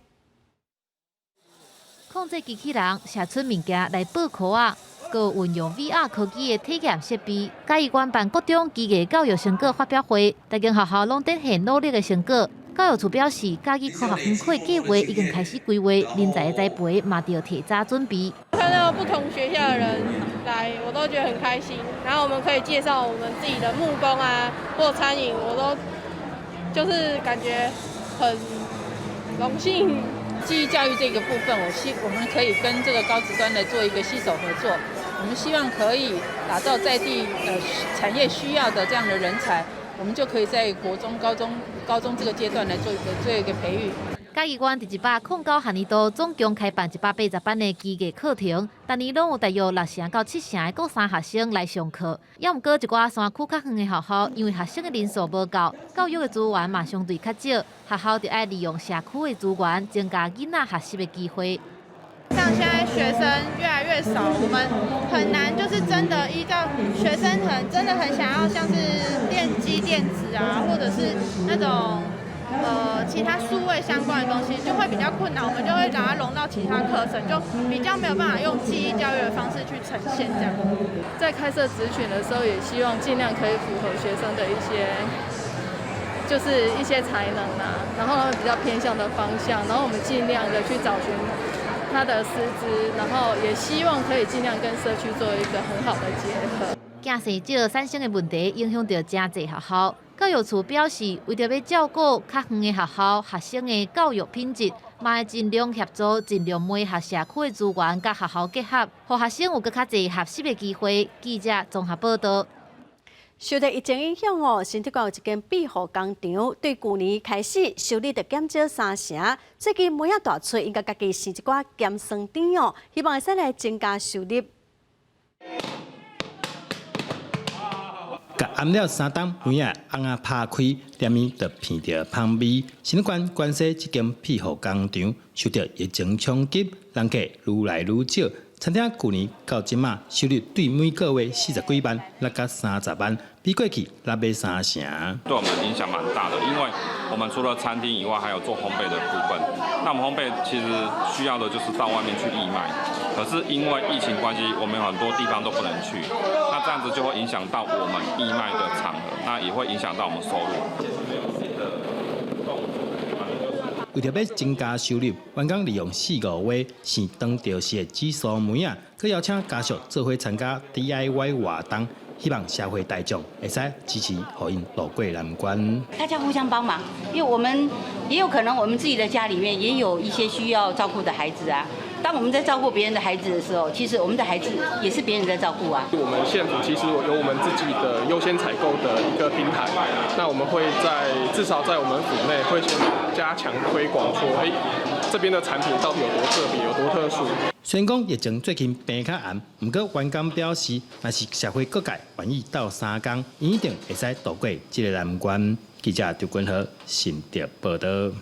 控制機器人寫出物件來報科仔，閣運用 VR 科技的體驗設備。嘉義縣辦國中技藝教育成果發表會，逐間學校攏展現努力的成果。教育處表示，嘉義科學園區計劃已經開始規劃，人才的栽培嘛著提早準備。看到不同學校的人來，我都覺得很開心。然後我們可以介紹我們自己的木工啊，或餐飲，我都就是感覺很榮幸。技藝教育這個部分，我們可以跟這個高職端來做一個攜手合作。我們希望可以打造在地產業需要的這樣的人才。我們就可以在國中、高中、高中這個階段來做一個培育。嘉義縣佇109學年度總共開辦180班的技藝課程，逐年攏有大約六成到七成的國三學生來上課。猶毋過一寡山區較遠的學校，因為學生的人數無夠，教育的資源嘛相對較少，學校就愛利用社區的資源，增加囡仔學習的機會。像現在學生越來越少，我們很難就是真的依照學生很真的很想要像是電機電子啊，或者是那種其他數位相關的東西，就會比較困難。我們就會把它融到其他課程，就比較沒有辦法用技藝教育的方式去呈現這樣。在開設職群的時候，也希望盡量可以符合學生的一些，就是一些才能啊，然後他們比較偏向的方向，然後我們盡量的去找尋他的師資，然後也希望可以盡量跟社區做一個很好的結合。囝生少產生的問題影響著誠濟學校。教育處表示，為著欲照顧較遠的學校學生的教育品質，嘛會盡量協助，盡量媒合社區的資源佮學校結合，予學生有閣較濟學習的機會。記者綜合報道。受著疫情影響哦，新竹縣有一間庇護工廠，對舊年開始收入就減少三成。最近梅仔大出，𪜶家己生一寡鹹酸甜哦，希望會使來增加收入。共頷了3冬，梅仔甕仔拍開，連面就鼻著芳味。新竹縣關西這間庇護工廠受著疫情衝擊，人客愈來愈少。餐廳舊年到這馬收入對每個月40幾萬，落到30萬，比過去落欲三成。對我們影響蠻大的，因為我們除了餐廳以外，還有做烘焙的部分。那我們烘焙其實需要的就是到外面去義賣，可是因為疫情關係，我們有很多地方都不能去，那這樣子就會影響到我們義賣的場合，那也會影響到我們收入。為著欲增加收入，員工利用四五月生當著時的紫蘇梅仔，閣邀請家屬做伙參加 DIY 活動，希望社會大眾會使支持，予𪜶渡過難關。大家互相幫忙，因為我們也有可能，我們自己的家裡面也有一些需要照顧的孩子啊。當我們在照顧別人的孩子的時候，其實我們的孩子也是別人在照顧啊。我們縣府其實有我們自己的優先採購的一個平台，那我們會在至少在我們府內會先加強推廣，說，哎，這邊的產品到底有多特別，有多特殊。雖然講疫情最近病較嚴，毋過員工表示，若是社會各界願意鬥相共，一定會使渡過這个難關。記者張君和新竹報道。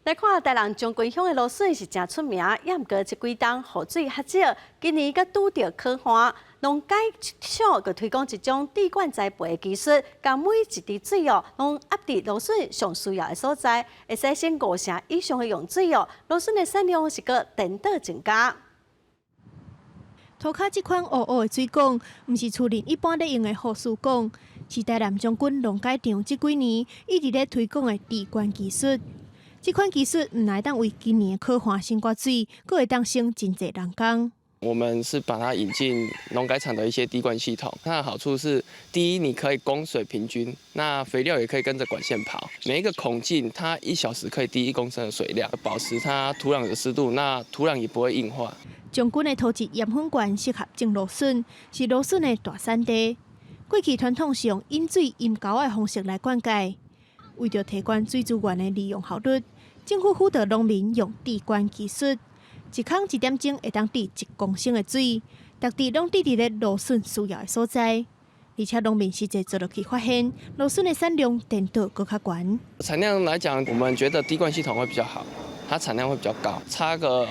來看台南將軍鄉的蘆筍是誠出名，也毋過這幾冬雨水較少，今年閣拄著洘旱，農改場閣推廣一種滴灌栽培的技術，將每一滴水哦，攏壓佇蘆筍上需要的所在，會使省五成以上的用水哦。蘆筍的產量是閣顛倒增加。塗跤這款烏烏的水管，毋是厝裡一般咧用的雨水管，是台南將軍農改場這幾年一直咧推廣的滴灌技術。這款技術毋但會當為今年的洘旱省寡水，閣會當省真濟人工。我們是把它引進農改場的一些滴灌系統，它的好處是，第一，你可以供水平均，那肥料也可以跟着管線跑。每一個孔徑，它一小時可以滴1公升的水量，保持它土壤的濕度，那土壤也不會硬化。將軍的土質鹽分懸，適合種蘆筍，是蘆筍的大產地。過去傳統是用引水陰溝的方式來灌溉，為著提懸水資源的利用效率，政府輔導農民用滴灌技術，一孔一點鐘會當滴1公升的水，逐滴攏滴佇咧蘆筍需要的所在。而且農民實際做落去，發現蘆筍的產量顛倒閣較懸。產量來講，我們覺得滴灌系統會比較好，它產量會比較高，差個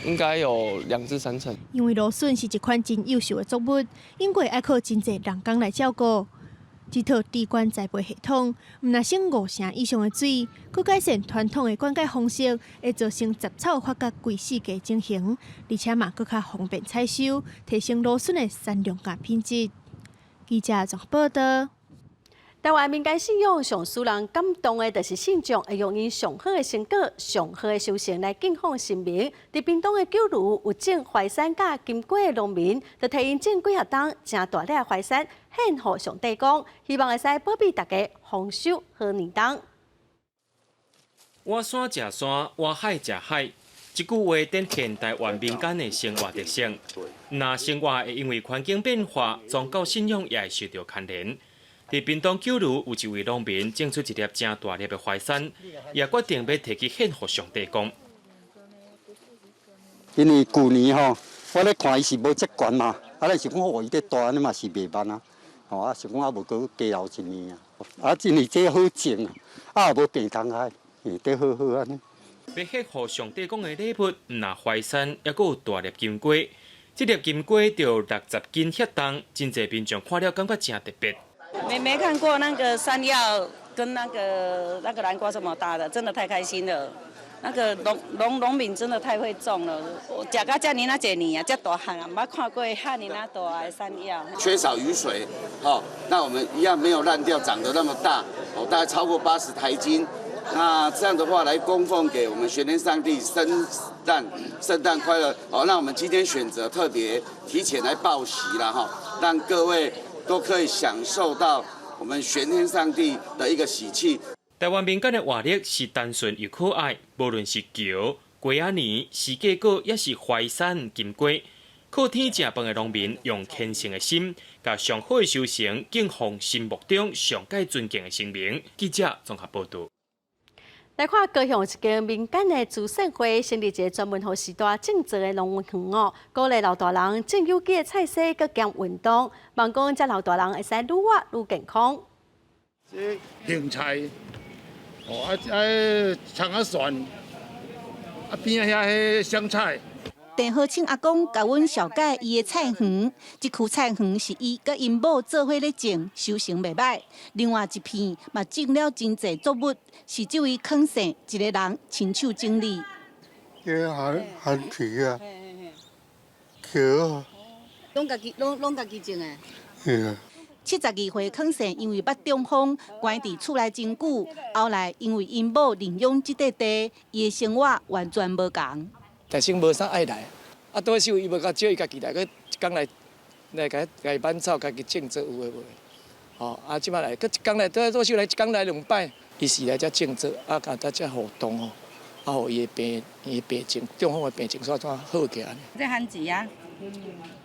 應該有2至3成。因為蘆筍是一款真優秀的作物，應該愛靠真濟人工來照顧。這套滴灌栽培系統，毋但省五成以上的水，閣改善傳統的灌溉方式，會造成雜草發育規四季情形，而且嘛閣較方便採收，提升蘆筍的產量佮品質。記者綜合報道。台灣民間信仰上使人感動的，就是信眾會用𪜶上好的成果、上好的收成來敬奉神明。佇屏東的九如有種淮山佮金瓜的農民，就提𪜶種幾若冬誠大粒的淮山獻予上帝公，希望會使保庇大家豐收好年冬。倚山食山，倚海食海，這句話展現台灣民間的生活特性。若生活會因為環境變化，宗教信仰也會受著牽連。佇屏東九如有一位農民種出一粒誠大粒的淮山，也決定欲提去獻予上帝公。因為舊年吼，我咧看伊是無遮懸嘛，啊，咱想講哦，伊這大按呢嘛是袂慢啊，吼啊，想講啊無閣加留一年啊，啊，因為這好種啊，也無病蟲害，會得好好按呢。欲獻予上帝公的禮物，毋但淮山，猶閣有大粒金瓜。這粒金瓜著60斤遐重，真濟民眾看了感覺誠特別。沒看過那個山藥跟那個南瓜這麼大的，真的太開心了。那個農民真的太會種了，我食甲遮爾仔濟年啊，遮大漢啊，毋捌看過遐爾仔大的山藥。缺少雨水，哦，那我們一樣沒有爛掉，長得那麼大，哦，大概超過80台斤。那這樣的話來供奉給我們玄天上帝聖誕快樂。哦，那我們今天選擇特別提前來報喜了哈，讓各位都可以享受到我們玄天上帝的一個喜氣。台灣民間的活力是單純又可愛，無論是蕎、瓜仔暝、時計果，抑是淮山、金瓜，靠天食飯的農民用虔誠的心，共上好的收成敬奉心目中上蓋尊敬的神明。記者綜合報導。來看高雄一間民間的慈善會，成立一個專門予序大種植的農園哦，鼓勵老大人種有機的菜蔬，閣兼運動，望講遮老大人會使愈活愈健康。這芹菜，哦啊啊，蔥仔蒜，啊邊仔遐彼香菜。鄭和清阿公共阮紹介伊的菜園，這區菜園是伊佮𪜶某做伙咧種，收成袂䆀。另外一片嘛種了真濟作物，是這位康姓一個人親手整理。這番番薯啊，蕎攏家己攏攏家己種的。是啊。72歲康生因為捌中風，關佇厝內真久，後來因為𪜶某認養這塊地，伊的生活完全無仝。但是無啥愛來，啊，倒時伊無共招伊家己來，閣一工來來共共挽草，家己種作有的無的。吼，啊，這擺來，閣一工來，倒倒手來一工來兩擺，伊是來遮種作，啊，共在遮互動吼，啊，予伊的病，伊的病情，中風的病情煞怎好起來。這番薯啊，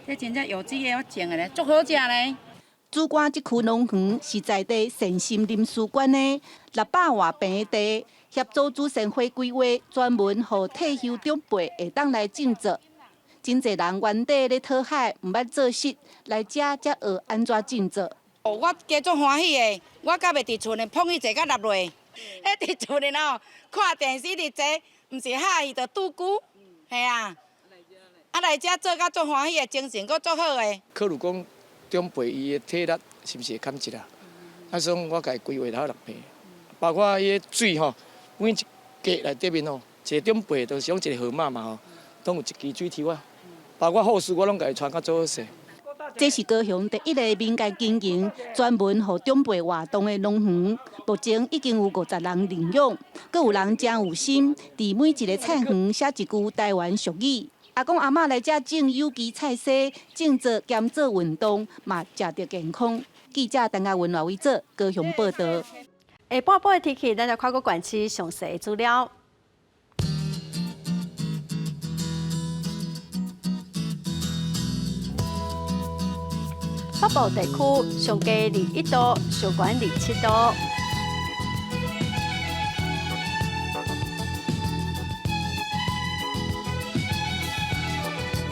這真正有機的，我種的咧，足好食咧。主管這區農園是在地善心臨時管的600外坪的地，協助慈善會規劃，專門予退休長輩會當來種作。真濟人原底咧討海，毋捌做穡，來遮才學按怎種作。我加足歡喜的，我敢袂佇厝呢，碰伊坐甲落落。彼佇厝呢哦，看電視佇坐，毋是哈伊就拄久，嘿啊。啊來遮做甲足歡喜的，精神閣足好的。考慮講長輩伊的體力是毋是會減一啦？啊，所以我共伊規劃頭六坪，包括彼个水吼，每一格內底面吼，一個長輩就是講一個號碼嘛吼，攏有一支水抽啊。包括後事我攏共伊傳甲做好勢。這是高雄第一個民間經營、專門予長輩活動的農園，目前已經有50人認養，閣有人誠有心，佇每一個菜園寫一句台灣俗語。阿公阿嬤來遮種有機菜蔬，種作兼做運動，嘛食著健康。記者陳嘉文、賴偉哲高雄報導。下半晡的天氣，咱來看閣縣市詳細的資料。北部地區上低21度，上懸27度。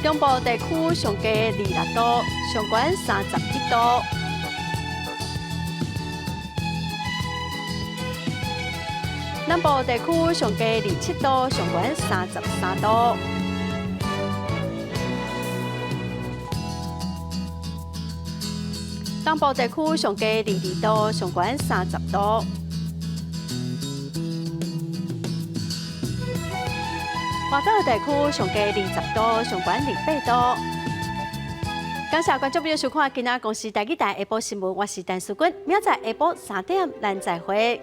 中部地區上低26度，上懸31度。南部地區上低27度，上懸33度。東部地區上低22度，上懸30度。外島地區上低20度，上懸28度。感謝觀眾朋友收看今仔公視台語台下晡新聞，我是陳淑君，明仔載下晡3點咱再會。